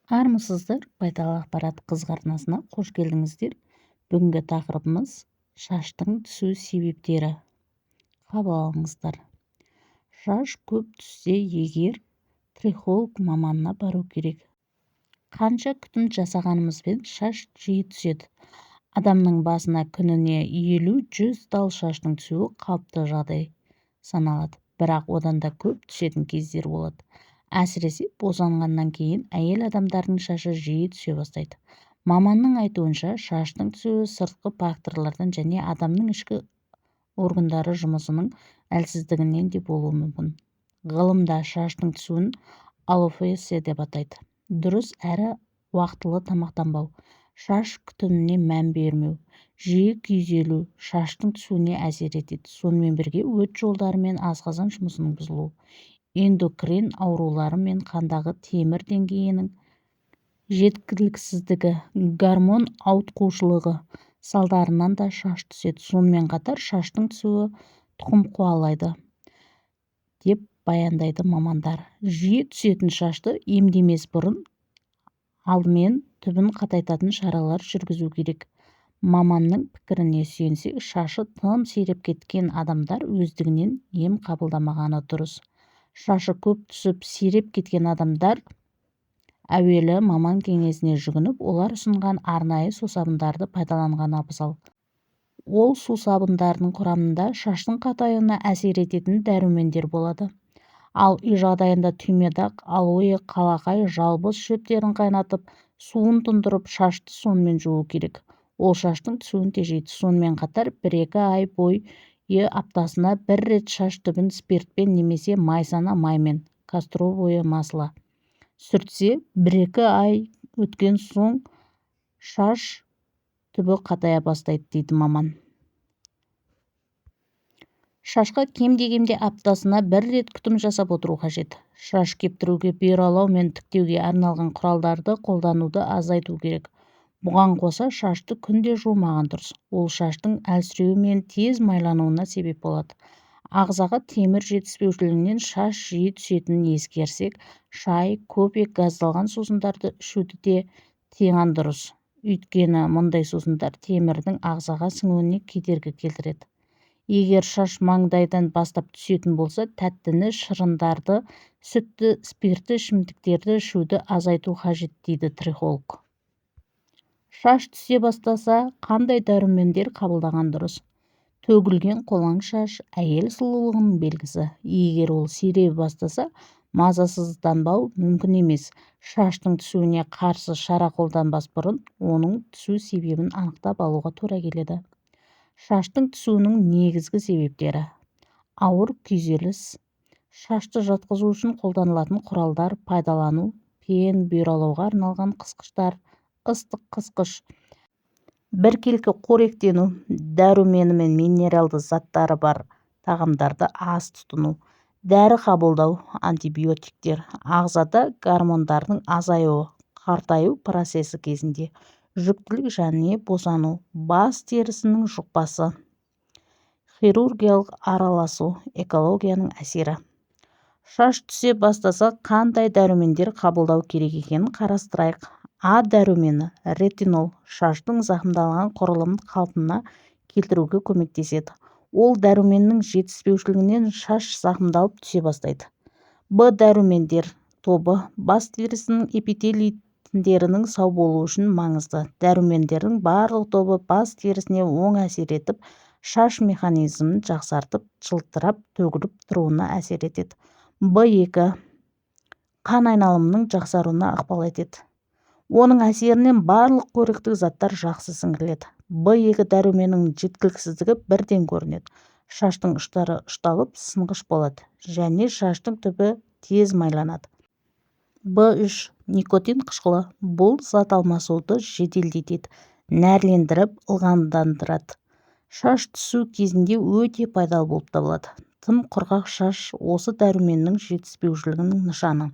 Армысыздар! Пайдалы ақпарат Қызық арнасына қош келдіңіздер! Бүгінгі тақырыбымыз: шаштың түсу себептері. Қабыл алыңыздар. Шаш көп түссе егер, трихолог маманына бару керек. Қанша күтім жасағанымызбен шаш жиі түседі. Адамның басына күніне 50-100 тал шаштың түсуі қалыпты жағдай саналады. Бірақ одан да көп түсетін кездер болады. Әсіресе босанғаннан кейін әйел адамдардың шашы жиі түсе бастайды. Маманның айтуынша, шаштың түсуі сыртқы факторлардан және адамның ішкі органдары жұмысының әлсіздігінен де болуы мүмкін. Ғылымда шаштың түсуін алопеция деп атайды. Дұрыс әрі уақтылы тамақтанбау, шаш күтіміне мән бермеу, жиі күйзелу шаштың түсуіне әсер етеді. Сонымен бірге өт жолдары мен асқазан жұмысының бұзылуы, эндокрин аурулары мен қандағы темір деңгейінің жеткіліксіздігі, гормон ауытқушылығы салдарынан да шаш түседі. Сонымен қатар шаштың түсуі тұқым қуалайды деп баяндайды мамандар. Жиі түсетін шашты емдемес бұрын алдымен түбін қатайтатын шаралар жүргізу керек. Маманның пікіріне сүйенсек, шашы тым сиреп кеткен адамдар өздігінен ем қабылдамағаны дұрыс. Шашы көп түсіп, сиреп кеткен адамдар әуелі маман кеңесіне жүгініп, олар ұсынған арнайы сусабындарды пайдаланған абзал. Ол сусабындардың құрамында шаштың қатаюына әсер ететін дәрумендер болады. Ал үй жағдайында түймедақ, алоэ, қалақай, жалбыз шөптерін қайнатып, суын тұндырып, шашты сонымен жуу керек. Ол шаштың түсуін тежейді. Сонымен қатар 1-2 ай бойы аптасына бір рет шаш түбін спиртпен немесе майсана маймен, касторовое масло, сүртсе, 1-2 ай өткен соң шаш түбі қатая бастайды, дейді маман. Шашқа кем дегенде аптасына бір рет күтім жасап отыру қажет. Шаш кептіруге, бұйралау мен тіктеуге арналған құралдарды қолдануды азайту керек. Бұған қоса шашты күнде жумаған дұрыс. Ол шаштың әлсіреуі мен тез майлануына себеп болады. Ағзаға темір жетіспеушілігінен шаш жиі түсетінін ескерсек, шай, кофе, газдалған сусындарды ішуді де тыйған дұрыс. Өйткені мұндай сусындар темірдің ағзаға сіңуіне кедергі келтіреді. Егер шаш маңдайдан бастап түсетін болса, тәттіні, шырындарды, сүтті, спиртті ішімдіктерді ішуді азайту қажет, дейді трихолог. Шаш түсе бастаса, қандай дәрумендер қабылдаған дұрыс? Төгілген қолаң шаш – әйел сұлулығының белгісі. Егер ол сирей бастаса, мазасызданбау мүмкін емес. Шаштың түсуіне қарсы шара қолданбас бұрын оның түсу себебін анықтап алуға тура келеді. Шаштың түсуінің негізгі себептері: ауыр күйзеліс, шашты жатқызу үшін қолданылатын құралдар пайдалану, фен, бұйралауға арналған қысқыштар, ыстық қысқыш, біркелкі қоректену, дәрумені мен минералды заттары бар тағамдарды аз тұтыну, дәрі қабылдау, антибиотиктер, ағзада гормондардың азаюы, қартаю процесі кезінде, жүктілік және босану, бас терісінің жұқпасы, хирургиялық араласу, экологияның әсері. Шаш түсе бастаса, қандай дәрумендер қабылдау керек екенін қарастырайық. А дәрумені, ретинол, шаштың зақымдалған құрылымын қалпына келтіруге көмектеседі. Ол дәруменнің жетіспеушілігінен шаш зақымдалып түсе бастайды. Б дәрумендер тобы бас терісінің эпителий тіндерінің сау болуы үшін маңызды. Дәрумендердің барлық тобы бас терісіне оң әсер етіп, шаш механизмін жақсартып, жылтырап, төгіліп тұруына әсер етеді. Б2 қан айналымының жақсаруына ықпал етеді. Оның әсерінен барлық қоректік заттар жақсы сіңіріледі. Б2 дәруменінің жеткіліксіздігі бірден көрінеді: шаштың ұштары ұшталып, сынғыш болады және шаштың түбі тез майланады. Б3 никотин қышқылы. Бұл зат алмасуды жеделдетеді, нәрлендіріп, ылғалдандырады. Шаш түсу кезінде өте пайдалы болып табылады. Тым құрғақ шаш осы дәруменнің жетіспеушілігінің нышаны.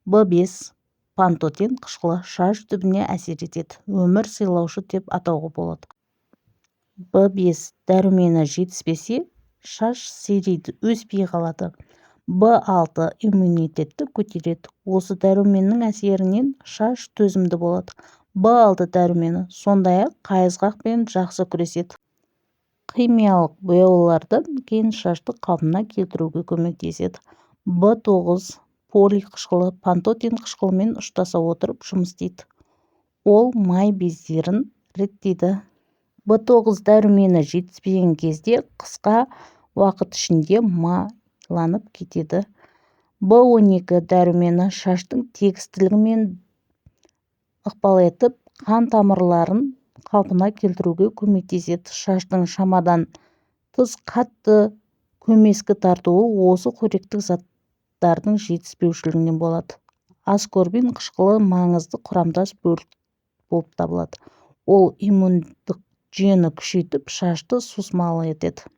Б5 пантотен қышқылы шаш түбіне әсер етеді, өмір сыйлаушы деп атауға болады. Б5 дәрумені жетіспесе, шаш сирейді, өспей қалады. Б6 иммунитетті көтереді. Осы дәруменнің әсерінен шаш төзімді болады. Б6 дәрумені сондай-ақ қайызғақпен жақсы күреседі. Химиялық бояулардан кейін шашты қалпына келтіруге көмектеседі. Б9 фолий қышқылы пантотен қышқылымен ұштаса отырып жұмыс істейді. Ол май бездерін реттейді. Б9 дәрумені жетіспеген кезде қысқа уақыт ішінде майланып кетеді. Б12 дәрумені шаштың тегістілігімен ықпал етіп, қан тамырларын қалпына келтіруге көмектеседі. Шаштың шамадан тыс қатты көмескі тартуы осы қоректік заттардың жетіспеушілігінен болады. Аскорбин қышқылы маңызды құрамдас бөлік болып табылады. Ол иммундық жүйені күшейтіп, шашты сусымалы етеді.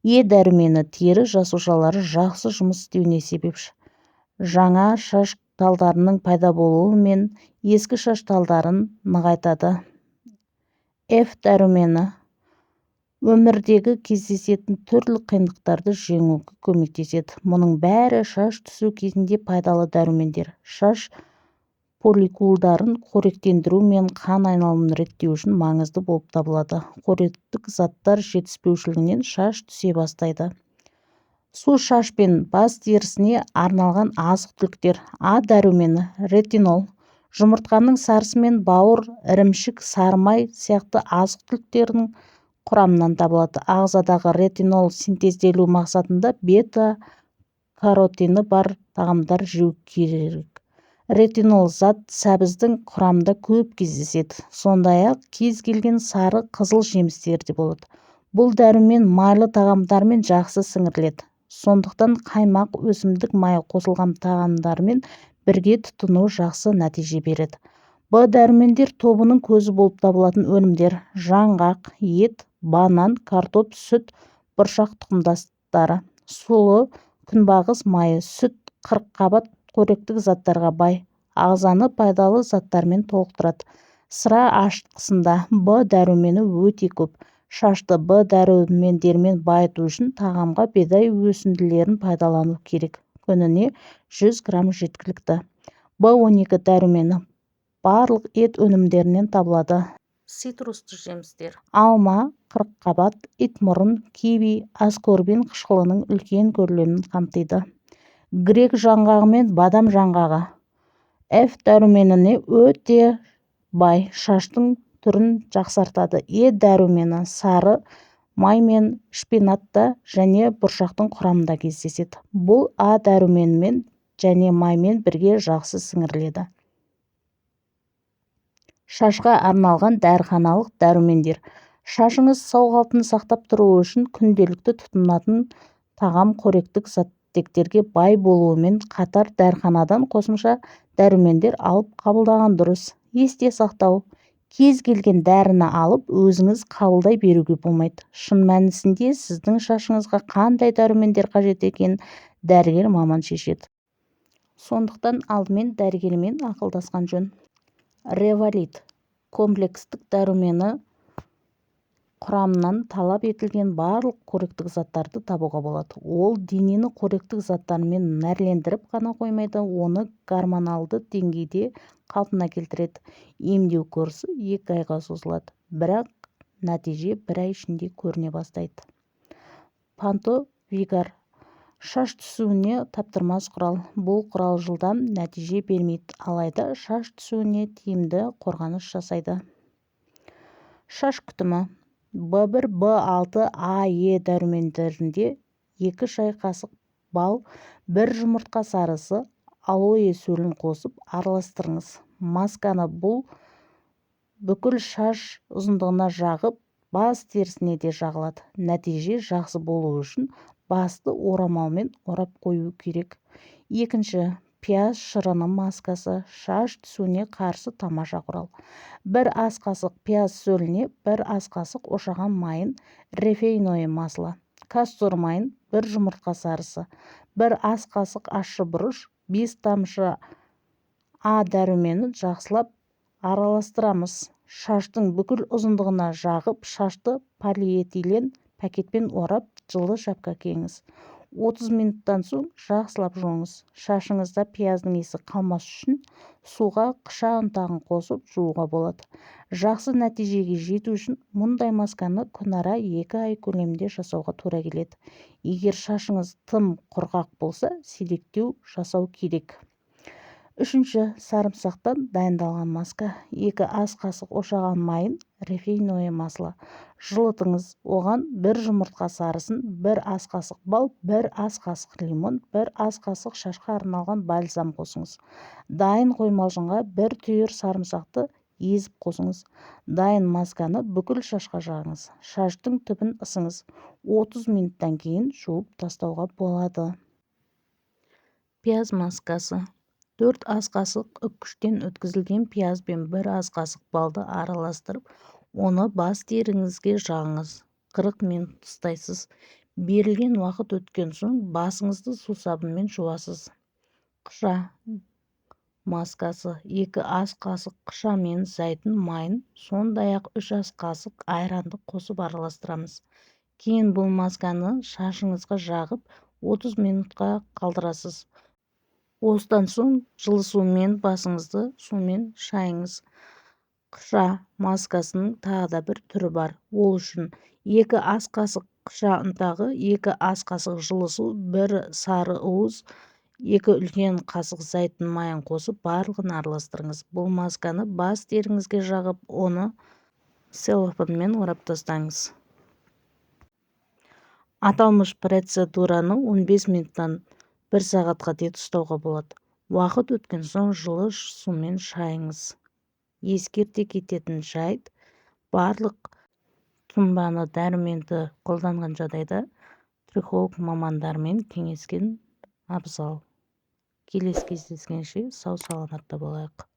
Е дәрумені тері жасушалары жақсы жұмыс істеуіне себепші. Жаңа шаш талдарының пайда болуы мен ескі шаш талдарын нығайтады. Ф дәрумені өмірдегі кездесетін түрлі қиындықтарды жеңуге көмектеседі. Мұның бәрі шаш түсу кезінде пайдалы дәрумендер. Шаш фолликулдарын қоректендіру мен қан айналымын реттеу үшін маңызды болып табылады. Қоректік заттар жетіспеушілігінен шаш түсе бастайды. Су шаш пен бас терісіне арналған азық-түліктер. А дәрумені, ретинол, жұмыртқаның сарысы мен бауыр, ірімшік, сары май сияқты азық-түліктердің құрамынан табылады. Ағзадағы ретинол синтезделу мақсатында бета-каротині бар тағамдар жеу керек. Ретинол зат сәбіздің құрамында көп кездеседі. Сондай-ақ кез келген сары, қызыл жемістерде болады. Бұл дәрумен майлы тағамдармен жақсы сіңіріледі. Сондықтан қаймақ, өсімдік майы қосылған тағамдармен бірге тұтыну жақсы нәтиже береді. Б дәрумендер тобының көзі болып табылатын өнімдер: жаңғақ, ет, банан, картоп, сүт, бұршақ тұқымдастары, сұлы, күнбағыс майы, сүт, қырыққабат қоректік заттарға бай, ағзаны пайдалы заттармен толықтырады. Сыра ашытқысында Б дәрумені өте көп. Шашты Б дәрумендермен байыту үшін тағамға бидай өсінділерін пайдалану керек. Күніне 100 грамм жеткілікті. Б12 дәрумені барлық ет өнімдерінен табылады. Цитрусты жемістер: алма, қырыққабат, итмұрын, киви аскорбин қышқылының үлкен көлемін қамтиды. Грек жаңғағы мен бадам жаңғағы Ф дәруменіне өте бай, шаштың түрін жақсартады. Е дәрумені сары май мен шпинатта және бұршақтың құрамында кездеседі. Бұл А дәруменімен және маймен бірге жақсы сіңіріледі. Шашқа арналған дәріханалық дәрумендер. Шашыңыз сау қалпын сақтап тұруы үшін күнделікті тұтынатын тағам қоректік заттектерге бай болуымен қатар дәріханадан қосымша дәрумендер алып қабылдаған дұрыс. Есте сақтау: кез келген дәріні алып өзіңіз қабылдай беруге болмайды. Шын мәнісінде сіздің шашыңызға қандай дәрумендер қажет екенін дәрігер маман шешеді. Сондықтан алдымен дәрігермен ақылдасқан жөн. Ревалит комплекстік дәрумені құрамынан талап етілген барлық қоректік заттарды табуға болады. Ол денені қоректік заттармен нәрлендіріп қана қоймайды, оны гормоналды деңгейде қалпына келтіреді. Емдеу курсы 2 айға созылады, бірақ нәтиже 1 ай ішінде көріне бастайды. Панто-Вигар шаш түсуіне таптырмас құрал. Бұл құрал жылдам нәтиже бермейді, алайда шаш түсуіне тиімді қорғаныс жасайды. Шаш күтімі: Б1, Б6, А, Е дәрумендерінде 2 шай қасық бал, 1 жұмыртқа сарысы, алоэ сөлін қосып араластырыңыз. Масканы бұл бүкіл шаш ұзындығына жағып, бас терісіне де жағылады. Нәтиже жақсы болу үшін басты орамалмен орап қою керек. Екінші, пияз шырыны маскасы шаш түсуіне қарсы тамаша құрал. 1 ас қасық пияз сөліне 1 ас қасық ошаған майын, рефейное масло, кастор майын, 1 жұмыртқа сарысы, 1 ас қасық ащы бұрыш, 5 тамшы А дәруменін жақсылап араластырамыз. Шаштың бүкіл ұзындығына жағып, шашты полиэтилен пакетпен орап, жылы шапка киіңіз. 30 минуттан соң жақсылап жуыңыз. Шашыңызда пияздың иісі қалмас үшін суға қыша ұнтағын қосып жууға болады. Жақсы нәтижеге жету үшін мұндай масканы күнара 2 ай көлемінде жасауға тура келеді. Егер шашыңыз тым құрғақ болса, селектеу жасау керек. Үшінші, сарымсақтан дайындалған маска. 2 ас қасық ошаған майын, рефейное масло, жылытыңыз. Оған 1 жұмыртқа сарысын, 1 ас қасық бал, 1 ас қасық лимон, 1 ас қасық шашқа арналған бальзам қосыңыз. Дайын қоймалжыңға 1 түйір сарымсақты езіп қосыңыз. Дайын масканы бүкіл шашқа жағыңыз. Шаштың түбін ысыңыз. 30 минуттан кейін жуып тастауға болады. Пияз маскасы. 4 ас қасық үккіштен өткізілген пияз бен 1 ас қасық балды араластырып, оны бас теріңізге жағыңыз. 40 минут ұстайсыз. Берілген уақыт өткен соң басыңызды сусабынмен жуасыз. Қыша маскасы. 2 ас қасық қыша мен зәйтүн майын, сондай-ақ 3 ас қасық айранды қосып араластырамыз. Кейін бұл масканы шашыңызға жағып, 30 минутқа қалдырасыз. Осыдан соң жылы сумен басыңызды сумен шайыңыз. Қыша маскасының тағы да бір түрі бар. Ол үшін 2 ас қасық қыша ұнтағы, 2 ас қасық жылы су, 1 сары уыз, 2 үлкен қасық зәйтүн майын қосып барлығын араластырыңыз. Бұл масканы бас теріңізге жағып, оны целлофанмен орап тастаңыз. Аталмыш процедураны 15 минуттан 1 сағатқа дейін ұстауға болады. Уақыт өткен соң жылы сумен шайыңыз. Ескерте кететін жайт, барлық тұнбаны, дәруменді қолданған жағдайда трихолог мамандармен кеңескен абзал. Келесі кездескенше сау-саламатта болайық.